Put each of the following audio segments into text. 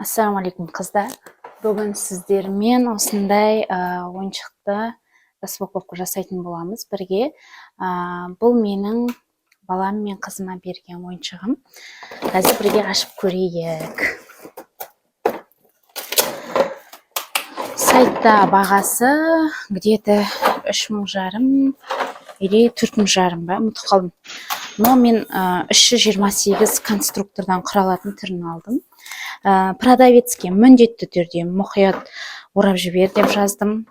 Ассалаумағалейкум, қыздар! Бүгін сіздермен осындай ойыншықты распаковка жасайтын боламыз бірге. Бұл менің балам мен қызыма берген ойыншығым. Қазір бірге ашып көрейік. Сайтта бағасы где-то 3500 или 4500 ба, ұмытып қалдым. Но мен 328 конструктордан құралатын түрін алдым. Продавецке міндетті түрде мұқият орап жібер деп жаздым.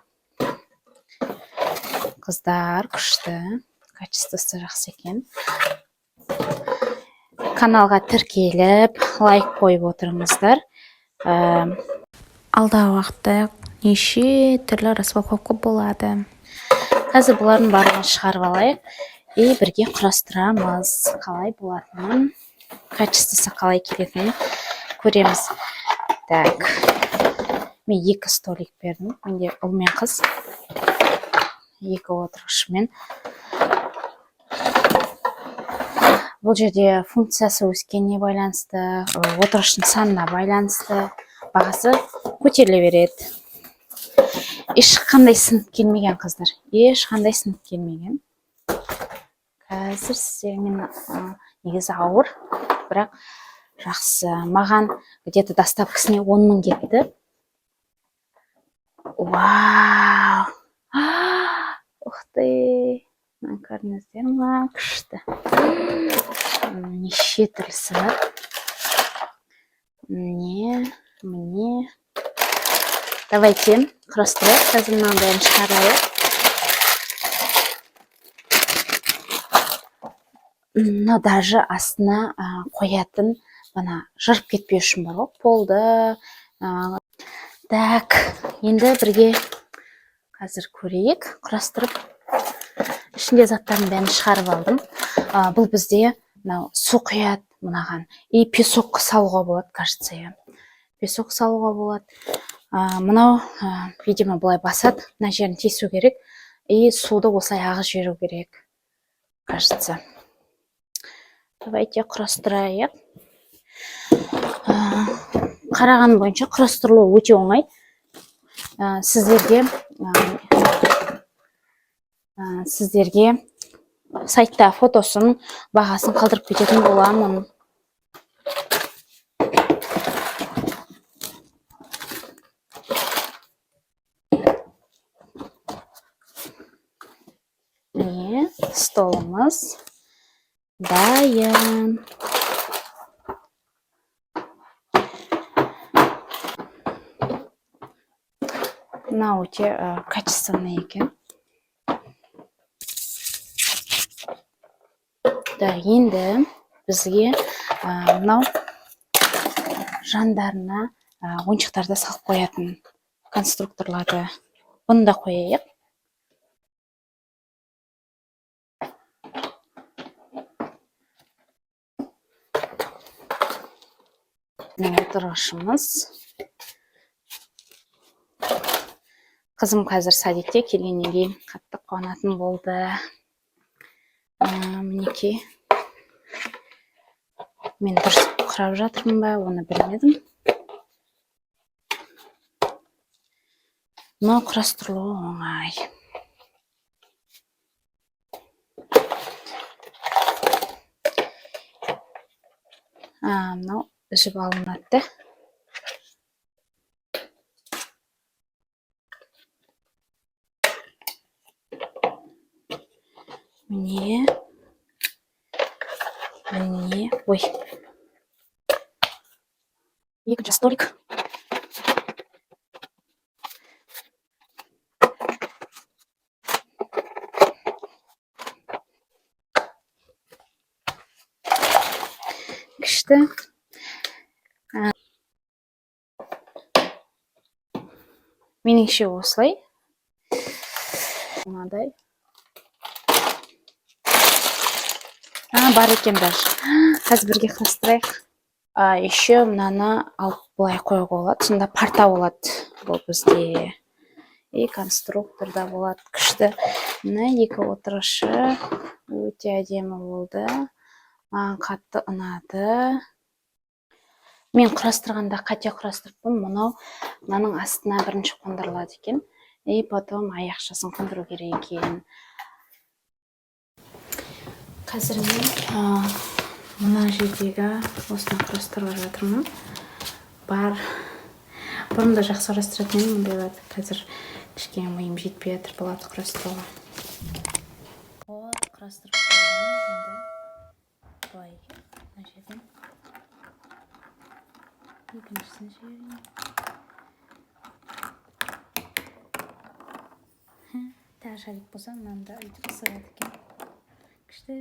Қыздар, күшті, качествосы жақсы екен. Каналға тіркеліп, лайк қойып отырыңыздар. Алдағы уақытта неше түрлі распаковка болады. Қазір бұлардың барлығын шығарып алайық и бірге құрастырамыз. Қалай болатынын, качествосы қалай келетінін көреміз. Так, мен екі столик бердім. Менде ұл мен қыз, екі отырғышымен. Бұл жерде функциясы өскеніне байланысты, отырғыштың санына байланысты бағасы көтеріле береді. Ешқандай сынып келмеген, қыздар, ешқандай сынып келмеген. Қазір сіздермен, негізі ауыр, бірақ жақсы. Маған где-то доставкасіне 10 000 кетті. Вау, ух ты, мына көрдіңіздер ма? Күшті. Неше түрлісі бар. Міне, міне. Давайте құрастырайық. Қазір мынаның бәрін шығарып алайық. Мынау даже астына қоятын, мына жырып кетпеу үшін бар ғой полды. Так, енді бірге қазір көрейік құрастырып. Ішінде заттардың бәрін шығарып алдым. Бұл бізде мынау су құяды мынаған и песок салуға болады, кажется, иә, песок салуға болады. Мынау, видимо, былай басады, мына жерін тесу керек и суды осылай ағызып жіберу керек, кажется. Давайте құрастырайық. Қараған бойынша құрастырылуы өте оңай. Сіздерге сайтта фотосын, бағасын қалдырып кететін боламын. Міне, столымыз дайын. Мынау өте качественный екен. Так, енді бізге мынау жандарына ойыншықтарды салып қоятын конструкторларды, бұны да қояйық. Мына отырғышымыз. Қызым қазір садикте келгеннен кейін қатты қуанатын болды. Мінекей, мен дұрыс құрап жатырмын ба, оны білмедім, но құрастырылуы оңай. Мынау үзіп алынады да. Міне, міне. Ой, екінші столик. Күшті. Меніңше, осылай мынадай бар екен даже. Қазір бірге құрастырайық. Еще мынаны алып былай қоюға болады, сонда парта болады бұл бізде и конструктор да болады. Күшті. Мына екі отырғышы өте әдемі болды, маған қатты ұнады. Мен құрастырғанда қате құрастырыппын. Мынау мынаның астына бірінші қондырылады екен и потом аяқшасын қондыру керек екен. Қазір мен мына жердегі осыны құрастырып жатырмын. Бар, бұрын да жақсы құрастыратын едім мұндайларды, қазір кішкене миым жетпей жатыр бұларды құрастыруға. Вот, құрастырып болдым. Енді былай екен. Мына жерден екіншісін жіберейін. Тағы шарик болса, мынаны да өйтіп ысырады екен. Күшті.